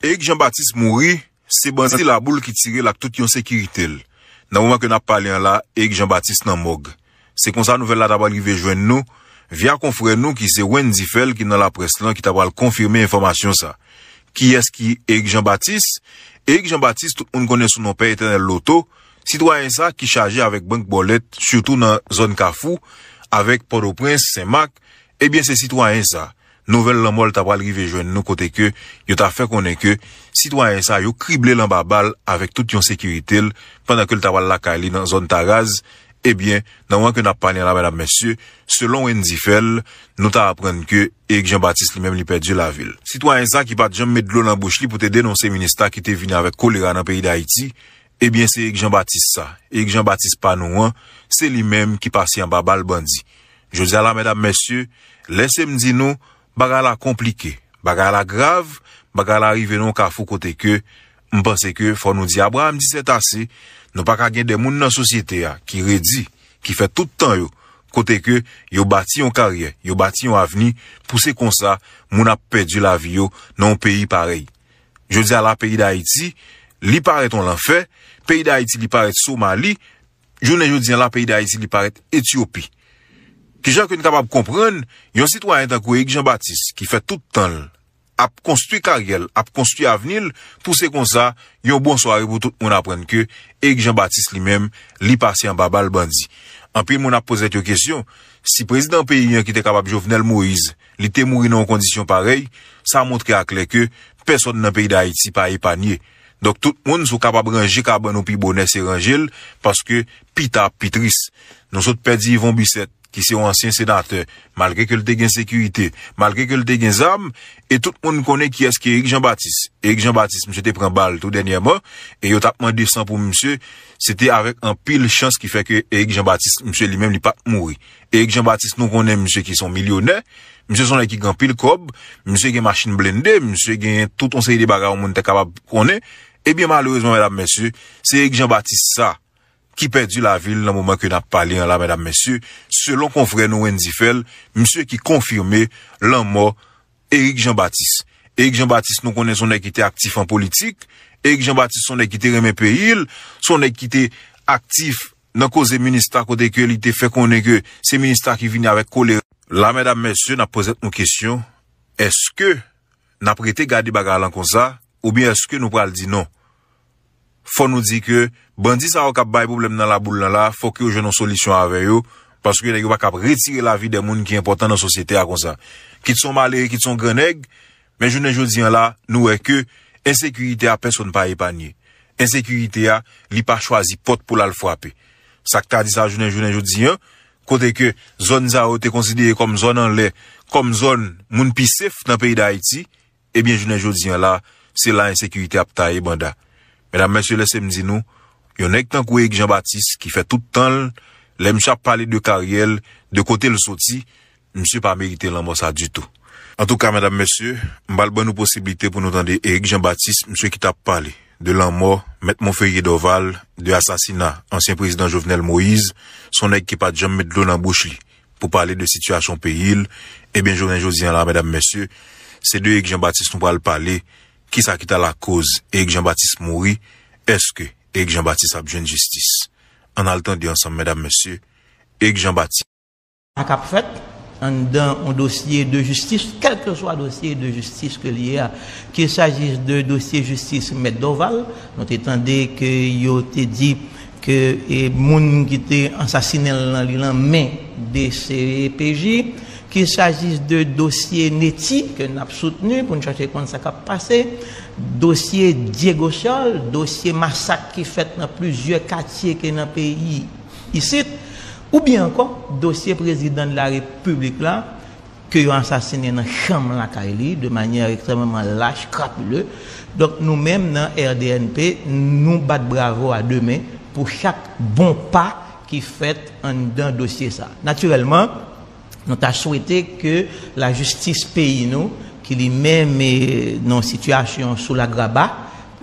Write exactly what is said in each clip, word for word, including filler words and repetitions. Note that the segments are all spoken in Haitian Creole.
Eric Jean Baptiste mouri, se bandi Laboul ki tire l ak tout yon sekirite l. Nan moman ke n ap pale an la, Eric Jean Baptiste nan mòg. Se konsa nouvèl la ta pral rive jwenn nou, via konfrè nou ki se Wendy Phèl ki nan laprès lan ki ta pral konfime enfòmasyon sa. Kiyès ki Eric Jean Baptiste? Eric Jean Baptiste, tout moun konnen sou non Pè Etènèl Loto, sitwayen sa ki chaje avèk bank bòlèt, sitou nan zòn Kafou, avèk Pòtoprens, Senmak, ebyen se sitwayen sa. Nouvèl lanmò l ta pral rive jwenn nou kote ke yo ta fè konnen ke sitwayen sa yo krible l anba bal avèk tout yon sekirite l pandan ke l ta pral lakay li nan zòn Taraz. Ebyen, nan moman ke n ap pale an la, medam, mesye, selon Wendy Phèl, nou ta aprann ke Eric Jean Baptiste li menm li pèdi lavi l. Sitwayen sa ki pa t janm met dlo nan bouch li pou te denonse minis la ki te vini avèk kolera nan peyi Dayiti, ebyen se Eric Jean Baptiste sa. Eric Jean Baptiste pa nou an, se li menm ki pase anba bal bandi. Jodi a la, medam, mesye, lèse m di nou, bagay la konplike, bagay la grav, bagay la rive nan yon kafou kote ke m panse ke fò nou di Abraham di sètase, nou pa ka gen de moun nan sosyete a ki redi, ki fè tout tan yo, kote ke yo bati yon karyè, yo bati yon avni, pou se konsa moun ap pèdi lavi yo nan yon peyi parèy. Jodi a la, peyi Dayiti, li parèt yon lanfè, peyi Dayiti, li parèt Somali, jounen jodi a la, peyi Dayiti, li parèt Etyopi. Kijan ke n kapab konprann yon sitwayen tankou Eric Jean Baptiste, ki fè tout tan l ap konstwi karyè l, ap konstwi avni l, pou se konsa, yon bonswa pou tout moun aprann ke Eric Jean Baptiste li menm, li pase anba bal bandi. Anpil moun ap poze tèt yo kesyon, si prezidan peyi an ki te kapab Jovenel Moïse, li te mouri nan yon kondisyon parèy, sa montre aklè ke pèsonn nan peyi Dayiti pa epanye. Donk tout moun, si w kapab ranje kabann ou pi bonè, se ranje l, paske pita ap pi tris. Nou sot pèdi Yvon Bisset, ki se yon ansyen senatè, malgre ke l te gen sekirite, malgre ke l te gen zam, e tout moun konnen kiyès ki Eric Jean Baptiste. Eric Jean Baptiste, misye te pran bal tou dènyèman, e yo t ap mande san pou misye, se te avèk anpil chans ki fè ke Eric Jean Baptiste, misye li menm, li pa t mouri. Eric Jean Baptiste, nou konnen misye ki se yon milyonè, misye se yon nèg ki gen anpil kòb, misye gen machin blende, misye gen tout yon seri de bagay yon moun te kapab konnen. Ebyen, malerezman, medam, mesye, se Eric Jean Baptiste sa ki pèdi lavi l nan moman ke n ap pale an la, medam, mesye, selon konfrè nou Wendy Phèl, misye ki konfime lanmò Eric Jean Baptiste. Eric Jean Baptiste, nou konnen se yon nèg ki te aktif an politik. Eric Jean Baptiste se yon nèg ki te renmen peyi l, se yon nèg ki te aktif nan koze minis la kote ke li te fè konnen ke se minis la ki vini avèk kolera. La, medam, mesye, n ap poze tèt nou kesyon, èske n ap rete gade bagay lan konsa, oubyen èske nou pral di non? Fò nou di ke bandi sa yo k ap bay pwoblèm nan Laboul lan la, fòk yo jwenn yon solisyon avè yo, paske nèg yo pa kab retire lavi de moun ki enpòtan nan sosyete a konsa. Kit se yon malere, kit se yon gran nèg, men jounen jodi an la, nou wè ke ensekirite a, pèsonn pa epanye. Ensekirite a, li pa chwazi pòt pou l al frape. Sa k ta di sa jounen, jounen jodi an, kote ke zòn sa yo te konsidere kòm zòn anlè, kòm zòn moun pi sef nan peyi Dayiti, ebyen, jounen jodi an la, se la ensekirite ap taye banda. Medam, mesye, lèse m di nou, yon nèg tankou Eric Jean Baptiste, ki fè tout tan l, lè misye ap pale de karyè l, de kote l soti, misye pa merite lanmò sa ditou. Antouka, medam, mesye, m pral ban nou posiblite pou nou tande Eric Jean Baptiste, misye ki t ap pale de lanmò Mèt Monferrier Dorval, de asasina ansyen prezidan Jovenel Moïse, se yon nèg ki pa t janm met dlo nan bouch li pou pale de sitiyasyon peyi l. Ebyen, jounen jodi an la, medam, mesye, se de Eric Jean Baptiste nou pral pale. Kisa ki ta lakoz Eric Jean Baptiste mouri? Èske Eric Jean Baptiste ap jwenn jistis? Ann al tande ansanm, medam, mesye, Eric Jean Baptiste. Sa k ap fèt anndan yon dosye de jistis, kèlkeswa dosye de jistis ke l ye a, qu'il s'agisse de dosye jistis Mèt Dorval, nou te tande ke yo te di ke e, moun ki te ansasinen l lan, li lan men D C P J, qu'il s'agisse de dosye Netty ke n ap soutni pou n chache konn sa k ap pase, dosye Diego Charles, dosye masak ki fèt nan plizyè katye ke nan peyi isit, oubyen ankò dosye prezidan de la repiblik la ke yo ansasinen nan chanm lakay li de manyè ekstrèmeman lach, krapile. Donk nou menm nan R D N P, nou bat bravo a de men pou chak bon pa ki fèt anndan dosye sa. Natirèlman, nou ta swete ke lajistis peyi nou, ki li menm e, nan yon sitiyasyon sou lagraba,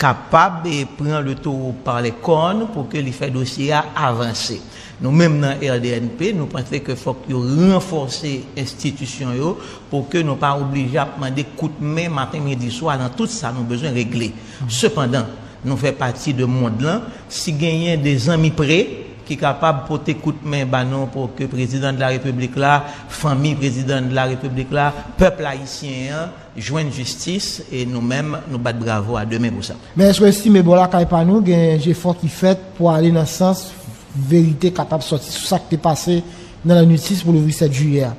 kapab e pran le toro pa lè kòn pou ke li fè dosye a avanse. Nou menm nan R D N P, nou panse ke fòk yo ranfòse enstitisyon yo pou ke nou pa oblije ap mande kout men maten, midi, swa nan tout sa nou bezwen regle. Sepandan, nou fè pati de mond lan. Si genyen de zanmi pre ki kapab pote kout men ba nou pou ke prezidan de la repiblik la, fanmi prezidan de la repiblik la, pèp ayisyen an jwenn jistis, e nou menm, nou bat bravo a de men pou sa. Men èske w estime bò lakay pa nou gen jefò ki fèt pou ale nan sans verite kapab sòti sou sa k te pase nan Lannitis pou louvri sèt jiyè a?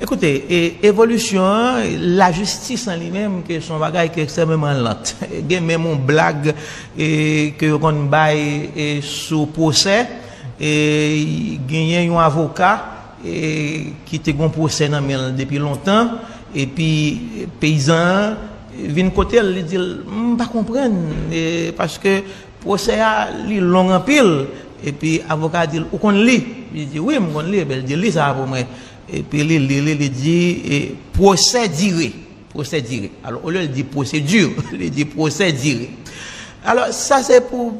Ekoute, e, evolisyon an, lajistis an li menm, ke se yon bagay ki ekstrèmeman lant. Gen menm yon blag e, ke yo konn bay e, sou pwosè, e, genyen yon avoka e, ki te gon pwosè nan men l depi lontan, epi peyizan an vin kote l, li di l, "M pa konprann, e, paske pwosè a, li long anpil." Epi avoka a di l, "Ou konn li?" Li di, "Wi, m konn li." Ebyen, li di, "Li sa a pou mwen." Epi li li li, li di, e, "Pwosè dire." Pwosè dire. Alò, olye l di pwosedi, li di pwosè dire. Alò, sa se pou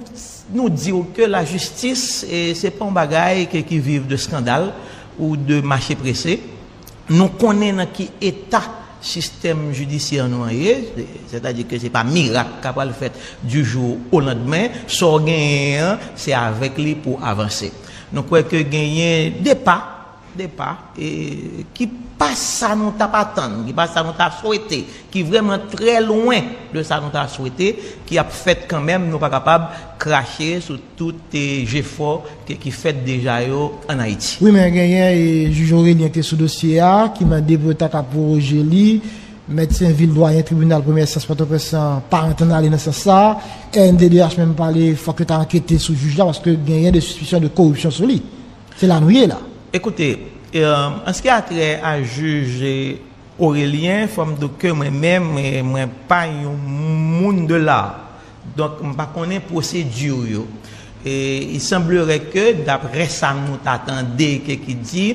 nou di w ke lajistis, e, se pa yon bagay ke, ki viv de skandal ou de mache prese. Nou konnen nan ki eta sistèm jidisyè nou an ye, sètadi ke se pa mirak k ap pral fèt du jour au lendemain. Sa w genyen an, se avèk li pou w avanse. Nou kwè ke genyen de pa, de pa, e, ki pa sa nou t ap atann, ki pa sa nou ta swete, ki vrèman trè lwen de sa nou ta swete, ki ap fèt kanmenm, nou pa kapab krache sou tout, e, jefò ke, ki fèt deja yo ann Ayiti. Wi, men genyen, e, jij Orelien ki te sou dosye a, ki mande pou yo ta ka pworoje li. Mèt Senvil, dwayen tribinal premyè enstans Pòtoprens lan, pa antann ale nan sans sa. R N D D H menm pale, fòk yo ta ankete sou jij la, paske genyen de sispisyon de koripsyon sou li. Se la nou ye la. Ekoute, e, an ce qui a trait à jij Orelien, fò m di w ke mwen menm, e, mwen pa yon moun de la. Donk, m pa konnen pwosedi yo. E, il semblerait que, daprè sa nou ta tande ke ki di,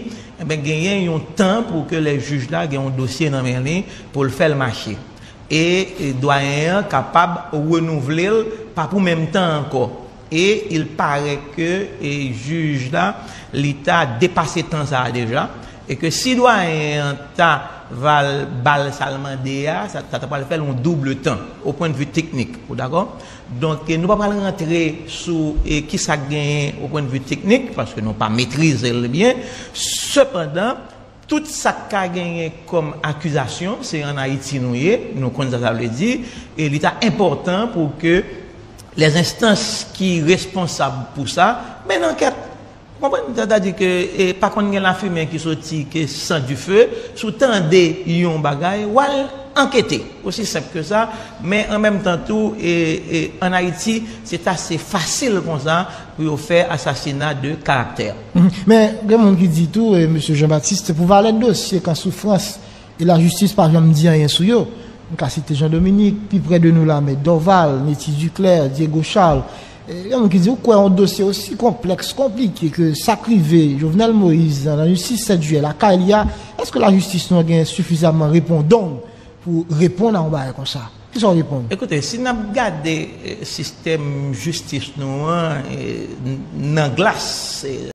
enben, genyen yon tan pou ke lè jij la gen yon dosye nan men li pou l fè l mache. E, e, dwayen an kapab renouvle l pa pou menm tan ankò. E il paraît que, e, jij la, li ta depase tan sa a deja, e ke si dwayen an ta val, ba l sa l mande a, sa, sa ta pral fè l yon double tan, au point de vue technique, ou dakò? Donk, e, nou pa pral rantre sou, e, ki sa k genyen au point de vue technique, paske nou pa metrize l byen. Sepandan, tout sa k ka genyen kòm akizasyon, se ann Ayiti nou ye, nou konn sa sa vle di, e li ta enpòtan pou ke lèzenstans ki responsab pou sa mennen ankèt. Ou konprann? Sètadi ke, e, pa konn gen lafimen ki soti ke san dife, si w tande yon bagay, w al ankete. Osi senp ke sa, men an menm tan tou, e, e, ann Ayiti, se t ase fasil konsa pou yo fè asasina de karaktè. Mhm. Men, gen moun ki di tou, e, mesye Jean Baptiste, se pou valè dosye k an soufrans, e lajistis pa janm di anyen sou yo. M ka site Jean Dominique, pi prè de nou la, Mèt Dorval, Netty Duclair, Diego Charles. E, gen moun ki di, ou kwè yon dosye osi konplèks, konplike ke sa k rive Jovenel Moïse nan lajistis sèt jiyè lakay li a, èske lajistis nou an gen sifizaman repondong pou reponn a yon bagay konsa? Kisa w reponn? Ekoute, si n ap gade, e, sistèm jistis nou an, e, n-, nan glas, e,